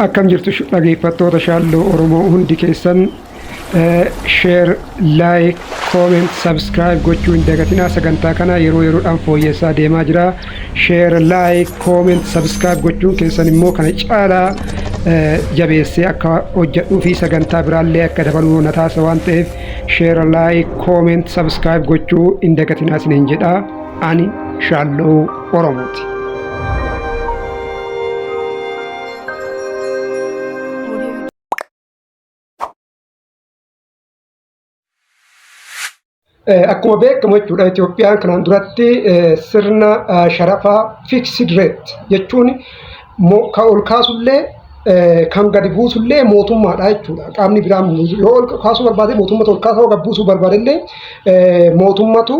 Akkam jirtu dhageeffattoota Shaalloo Oromoo hundi keessan? Share, like, comment, subscribe gochuu hin dagatinaa. Sagantaa kana yeroo yeroodhaan fooyyessaa deemaa jira. Share, like, comment, subscribe gochuun keessan immoo kana caalaa jabeessee akka hojjedhuu fi sagantaa biraallee akka dabaluu na taasisa waan ta'eef, share, like, comment, subscribe gochuu hin dagatinaa isiniin jedha. Ani Shaalloo Oromooti. Akkuma beekamu jechuudha, Itoophiyaan kanaan duratti sirna sharafaa fixed rate jechuun kan ol kaasullee kan gadi buusullee mootummaadha jechuudha. Qaamni biraan yoo ol kaasuu barbaade mootummatu ol kaasa, yoo gad buusuu barbaade illee mootummatu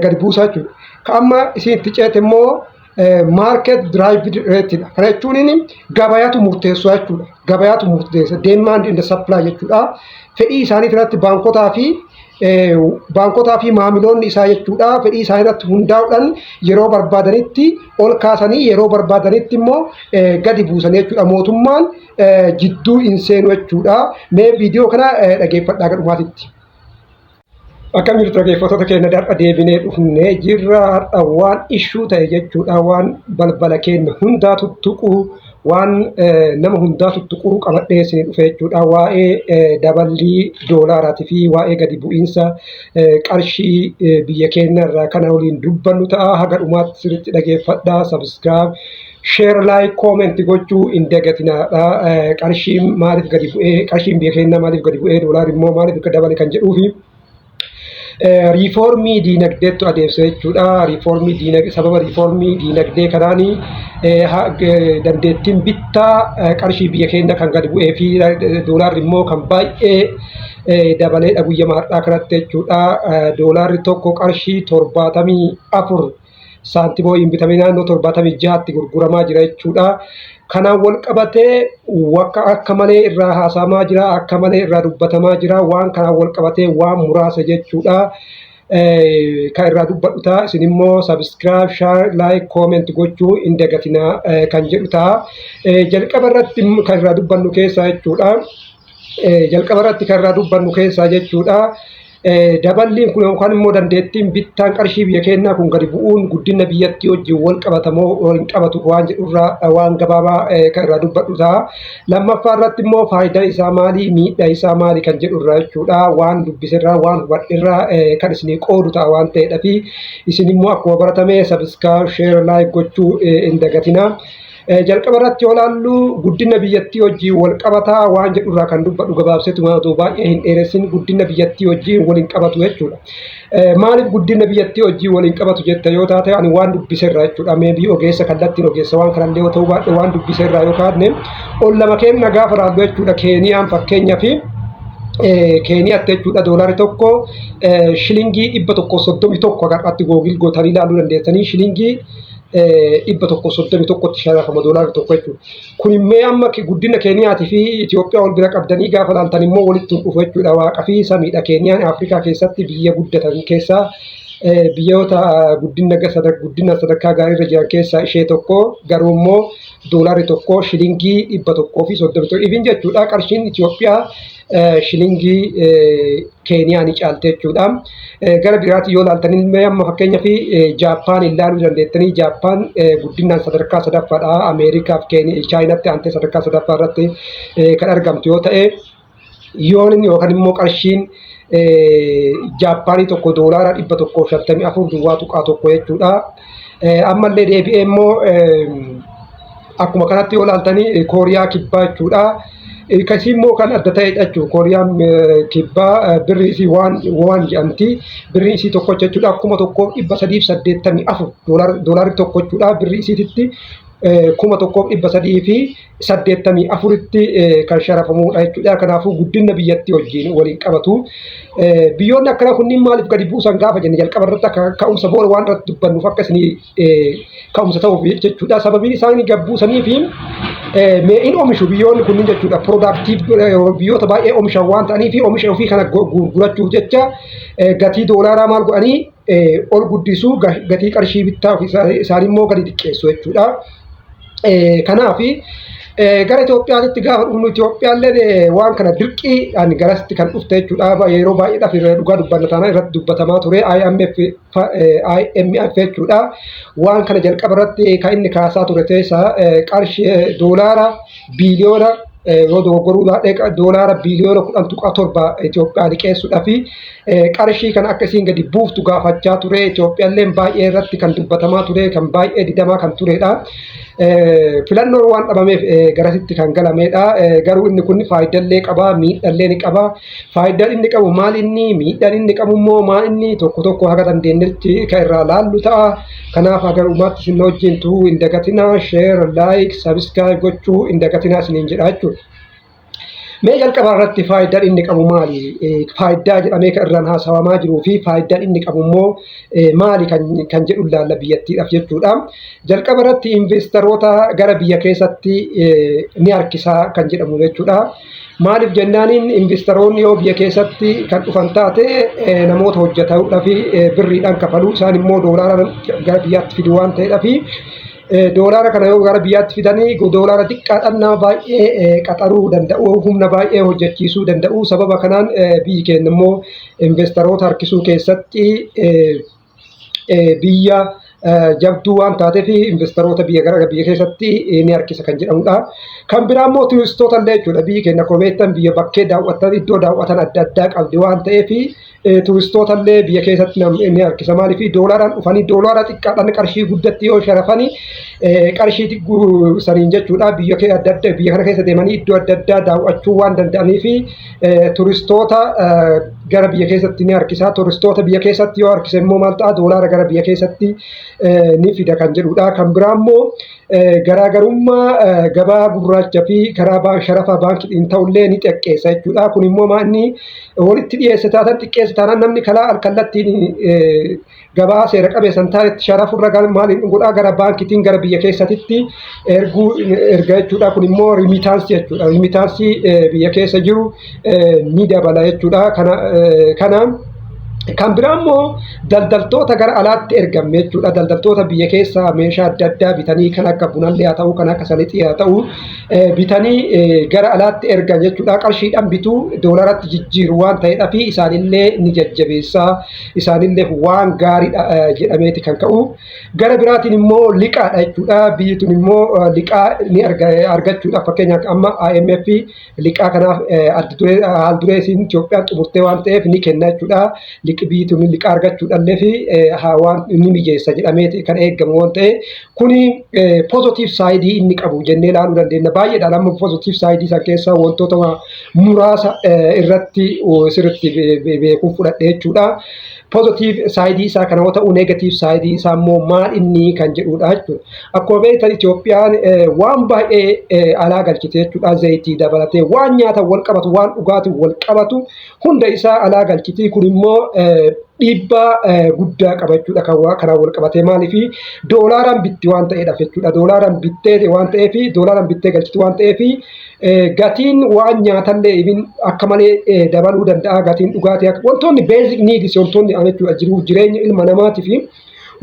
gadi buusaa jechuudha. Kan amma isin itti ceete immoo market drive rate dha. Kana jechuun gabayaatu murteessu jechuudha. Gabayaatu murteessa, demand and supply jechuudha. Fedhii isaanii irratti baankotaa fi maamiloonni isaa jechuudha. Fedhii isaanii irratti hundaa'uudhaan yeroo barbaadanitti ol kaasanii, yeroo barbaadanitti immoo gadi buusanii jechuudha. Mootummaan jidduu hin seenu jechuudha. Mee viidiyoo kana dhageeffadhaa gadhumaatitti. Akkam jirtu dhaggeeffattoota keenya? Har'a deebinee dhufnee jirra. Har'a waan issue ta'e jechuudha. Waan balbala keenya hundaa tuttuqu, waan nama hundaa tuttuquu qabadhee isin dhufe jechuudha. Waa'ee daballii doolaaraatii fi waa'ee gadi bu'iinsa qarshii biyya keenya irraa kana waliin dubbannu ta'a. Haga dhumaatti sirriitti dhageeffadhaa. Subscribe, share, like, comment gochuu hin dagatinaadha. Qarshiin maaliif gadi bu'ee? Qarshiin biyya keenyaa maaliif gadi bu'ee? Doolaarri immoo maaliif akka dabale kan jedhuufi riifoormii diinagdeettu adeemsa jechuudha. Riifoormii diinagdee, sababa riifoormii diinagdee kanaanii dandeettiin bittaa qarshii biyya keenya kan gadi bu'ee fi doolaarri immoo kan baay'ee dabaleedha guyyaa har'aa kanatti jechuudha. Doolaarri tokko qarshii 74 saantimoo hin bitamee naannoo 76tti gurguramaa jira jechuudha. Kanaan wal qabatee wakka akka malee irraa haasamaa jira, akka malee irraa dubbatamaa jira. Waan kanaan wal qabatee waan muraasa jechuudha. Kan irraa dubbadhu ta'a. Isin immoo subscribe, share, like, comment gochuu hin dagatinaa kan jedhu ta'a. Jalqaba irratti kan irraa dubbannu keessaa jechuudha. Jalqaba irratti kan irraa dubbannu keessaa jechuudha. Daballiin kun yookaan immoo dandeettiin bittaan qarshii biyya keenyaa kun gadi bu'uun guddina biyyattii wajjin wal qabatamoo wal hin qabatu waan jedhurraa waan gabaabaa kan irraa dubbadhu ta'a. Lammaffaa irratti immoo faayidaan isaa maali, miidhaa isaa maali kan jedhurraa jechuudha. Waan dubbisirraa, waan hubadhirraa kan isinii qoodu ta'a waan ta'eedha fi isin immoo akkuma baratame subscribe, share, like gochuu hin dagatinaa. Jalqaba irratti yoo ilaallu, guddina biyyattii wajjin wal qabataa waan jedhurraa kan dubbadhu gabaabseetu otoo baay'ee hin dheeressin, guddina biyyattii wajjin wal hin qabatu jechuudha. Maaliif guddina biyyattii wajjin wal hin qabatu jette yoo taate, ani waan dubbiserraa jechuudha. Maybe ogeessa kallattiin ogeessa waan kanallee yoo ta'uu baadhe, waan dubbiserraa yoo kaadne, ol lama kenna gaafa laallu jechuudha. Keeniyaan fakkeenyaa fi Keeniyaatti jechuudha, doolaarri tokko shilingii 131, har'aatti Google gootanii ilaaluu dandeessanii, shilingii 131tti sharafama doolaarri tokko jechuudha. Kun immoo amma guddina Keeniyaatii fi Itoophiyaa wal bira qabdanii gaafa ilaaltan immoo walitti hin dhufu jechuudha. Waaqa fi samiidha. Keeniyaan Afrikaa keessatti biyya guddatan keessaa, biyyoota guddina sadarkaa gaarii irra jiran keessaa ishee tokko. Garuu immoo doolaarri tokko shilingii 131 ifin jechuudha. Qarshiin Itoophiyaa shilingii Keeniyaa ni caalte jechuudha. Gara biraatti yoo ilaaltan illee, amma fakkeenyaaf Jaappaan ilaaluu dandeettanii. Jaappaan guddinaan sadarkaa sadaffaadha. Ameerikaa fi Chaayinaatti aantee sadarkaa sadaffaa irratti kan argamtu yoo ta'e, yoon yookaan immoo qarshiin Jaappaanii tokko doolaara 154.1 jechuudha. Ammallee deebi'ee immoo akkuma kanatti yoo ilaaltanii, Kooriyaa Kibbaa jechuudha. Kasii immoo kan adda ta'edha jechuudha. Kooriyaan Kibbaa birri isii waan waan jedhamti. Birri isii tokkocha jechuudha. 1384 doolaarri tokko jechuudha. Birri isiititti 1384tti kan sharafamudha jechuudha. Kanaafuu guddina biyyattii wajjin waliin qabatu. Biyyoonni akkanaa kunniin maaliif gadi buusan gaafa jenne, jalqaba irratti akka ka'umsa booda waan irratti dubbannuuf akka isinii ka'umsa ta'uuf jechuudha. Sababiin isaan gad buusanii fi mee'in oomishu biyyoonni kunniin jechuudha. Productive biyyoota baay'ee oomishan waan ta'aniif, oomisha ofii kana gurgurachuuf jecha gatii doolaaraa maal godhanii ol guddisuu, gatii qarshii bittaa isaanii immoo gadi xiqqeessu jechuudha. Kanaaf Gara Itoophiyaatti gaafa dhufnu, Itoophiyaallee waan kana dirqiidhaan garasitti kan dhufte jechuudha. Yeroo baay'eedhaaf dhugaa dubbanna taanaan irratti dubbatamaa ture IMF, IMF jechuudha. Waan kana jalqaba irratti kan inni kaasaa ture keessa qarshii doolaara biiliyoona, yoo dogoggoruu baadhee, doolaara biiliyoona 10.7 Itoophiyaa liqeessuudhaa fi qarshii kana akka isiin gadi buuftu gaafachaa ture. Itoophiyaallee baay'ee irratti kan dubbatamaa ture, kan baay'ee didamaa kan turedha. Filannoon waan dhabameef garasitti kan galamedha. Garuu inni kun faayidaallee qaba, miidhaallee ni qaba. Faayidaan inni qabu maal inni, miidhaan inni qabu immoo maal inni, tokko tokko haga dandeenyetti kan irraa laallu ta'a. Kanaaf haga dhumaatti isin wajjin turuu hin dagatinaa, share, like, subscribe gochuu hin dagatinaa isiniin jedha jechuudha. Mee jalqaba irratti faayidaan inni qabu maali? Faayidaa jedhamee kan irraan haasawamaa jiruu fi faayidaan inni qabu immoo maali kan jedhu ilaalla biyyattiidhaaf jechuudha. Jalqaba irratti investoroota gara biyya keessatti ni harkisaa kan jedhamu jechuudha. Maaliif jennaaniin, investoroonni yoo biyya keessatti kan dhufan taate, namoota hojjetamuudhaaf birriidhaan kafaluu, isaan immoo doolaara gara biyyaatti fidu waan ta'eedhaaf, doolaara kana yoo gara biyyaatti fidanii doolaara xiqqaadhaan nama baay'ee qaxaruu danda'u, humna baay'ee hojjechiisuu danda'u. Sababa kanaan biyyi keenya immoo investoroota harkisuu keessatti biyya jabduu waan taateef, investoroota biyya gara biyya keessatti ni harkisa kan jedhamudha. Kan biraa immoo turistoota illee jechuudha. Biyyi keenya akkuma beektan biyya bakkee daawwatan, iddoo daawwatan adda addaa qabdi waan ta'eef, turistoota illee biyya keessatti ni harkisa. Maaliif, doolaaraan dhufanii doolaara xiqqaadhaan qarshii guddatti yoo sharafanii, qarshii saniin jechuudha, biyya adda addaa biyya kana keessa deemanii iddoo adda addaa daawwachuu waan danda'aniif, turistoota gara biyya keessatti ni harkisa. Turistoota biyya keessatti yoo harkise immoo maal ta'a? Doolaara gara biyya keessatti ni fida kan jedhudha. Kan biraa immoo garaagarummaa gabaa gurraacha fi karaa sharafa baankiitiin ta'ullee ni xiqqeessa jechuudha. Kun immoo inni walitti dhiyeesse taatan xiqqeesse taanaan, namni kalaa alkallattiin gabaa seera qabeessa hin taanetti sharafurra maaliin godhaa, gara baankiitiin gara biyya keessatti erguu erga jechuudha. Kun immoo remittance jechuudha. Remittance biyya keessa jiru ni dabala jechuudha. Kana kan biraa immoo daldaltoota gara alaatti ergamme jechuudha. Daldaltoota biyya keessaa meeshaa adda addaa bitanii, kan akka bunallee haa ta'u, kan akka salixii haa ta'u, bitanii gara alaatti ergan jechuudha. Qarshiidhaan bituu doolaratti jijjiiru waan ta'eedhaaf, isaanillee ni jajjabeessaa. Isaanillee waan gaariidha jedhameeti kan ka'u. Gara biraatiin immoo liqaadha jechuudha. Biyyi tun immoo liqaa ni argachuudha. Fakkeenyaaf amma IMF liqaa kanaaf haal duree isiin Itoophiyaan xumurtee waan ta'eef ni kenna jechuudha. Liqi biyyi tun liqaa argachuudhaallee fi waan ni mijeessa jedhameeti kan eegamu waan ta'e, kuni positive side inni qabu jennee ilaaluu dandeenya. Baay'eedhaan amma positive side san keessaa wantoota muraasa irratti sirriitti beekuun fudhadhe jechuudha. Positive side isaa kana yoo ta'u, negative side isaa immoo maal inni kan jedhudha jechuudha. Akkuma beektan Itoophiyaan waan baay'ee alaa galchite jechuudha. Zayitii dabalatee waan nyaatan wal qabatu, waan dhugaatiin wal qabatu hunda isaa alaa galchiti. Kun immoo dhiibbaa guddaa qaba jechuudha kan kanaan wal qabatee. Maaliif, doolaaraan bitti waan ta'eedhaaf jechuudha. Doolaaraan bittee waan ta'eef, doolaaraan bittee galchiti waan ta'eef, gatiin waan nyaatallee akka malee dabaluu danda'a. Gatiin dhugaatii, wantoonni basic needs, wantoonni jechuudha jiruuf jireenya ilma namaatii fi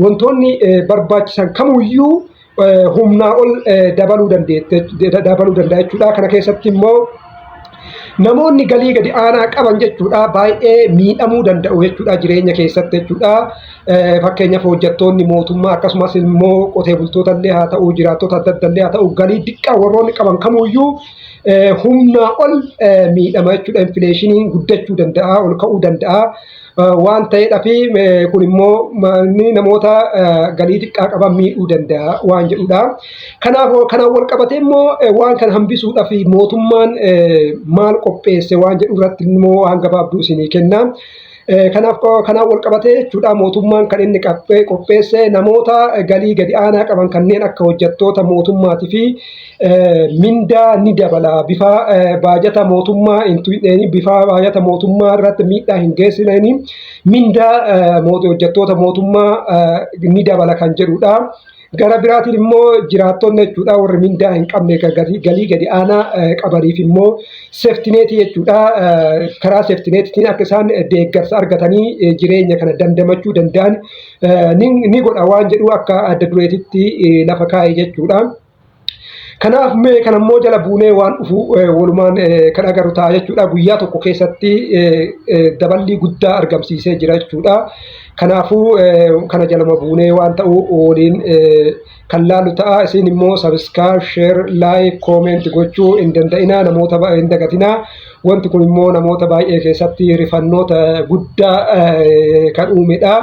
wantoonni barbaachisan kamuyyuu humnaa ol dabaluu dabaluu danda'a jechuudha. Kana keessatti immoo namoonni galii gadi aanaa qaban jechuudha baay'ee miidhamuu danda'u jechuudha jireenya keessatti jechuudha. Fakkeenyaaf hojjettoonni mootummaa, akkasumas immoo qotee bultoota illee haa ta'u, jiraattota adda addaa illee haa ta'u, galii xiqqaa warroonni qaban kamuyyuu humnaa ol miidhama jechuudha. Inflationiin guddachuu danda'a, ol ka'uu danda'a. Waan ta'eedhaa fi kun immoo namoota galii xiqqaa qaban miidhuu danda'a waan jedhudha. Kanaaf kanaan wal qabatee immoo waan kana hambisuudhaaf mootummaan maal qopheesse waan jedhu irratti immoo waan gabaabduu isinii kenna. Kanaaf kanaan wal qabatee jechuudha, mootummaan kan inni qopheesse namoota galii gadi aanaa qaban kanneen akka hojjettoota mootummaatii fi mindaa ni dabala, bifa baajata mootummaa hin tuqneen, bifa baajata mootummaa irratti miidhaa hin geessisneen mindaa hojjettoota mootummaa ni dabala kan jedhudha. Gara biraatiin immoo jiraattonni jechuudha, warri mindaa hin qabne, galii gadi aanaa qabaniif immoo safety net jechuudha. Karaa safety netiitiin akka isaan deeggarsa argatanii jireenya kana dandamachuu danda'an ni godha waan jedhu akka adda dureetitti lafa kaa'e jechuudha. Kanaaf mee kan ammoo jala buunee waan dhufu walumaan kan agarru ta'a jechuudha. Guyyaa tokko keessatti daballii guddaa argamsiisee jira jechuudha. Kanaafuu kana jaluma buunee waan ta'u waliin kan laallu ta'a. Isin immoo subscribe, share, like, comment gochuu hin danda'inaa, namoota hin dagatinaa. Wanti kun immoo namoota baay'ee keessatti rifannoota guddaa kan uumedha.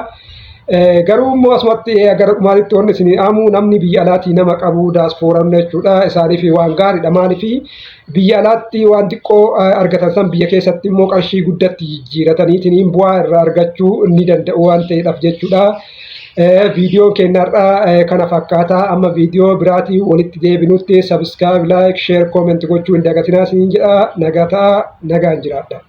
Garuu immoo asumatti gara dhumaatitti wanni isin dhaamu, namni biyya alaatii nama qabu, daaspooran jechuudha. Isaaniif waan gaariidha. Maaliif? Biyya alaatti waan xiqqoo argatan san biyya keessatti immoo qarshii guddatti jijjiirataniitiin bu'aa irraa argachuu ni danda'u waan ta'eedhaaf jechuudha. Viidiyoon keenya har'aa kana fakkaata. Amma viidiyoo biraatii walitti deebinutti subscribe, like, share, comment gochuu hin dagatinaa isiniin jedha. Nagaa ta'a, nagaan jiraadha.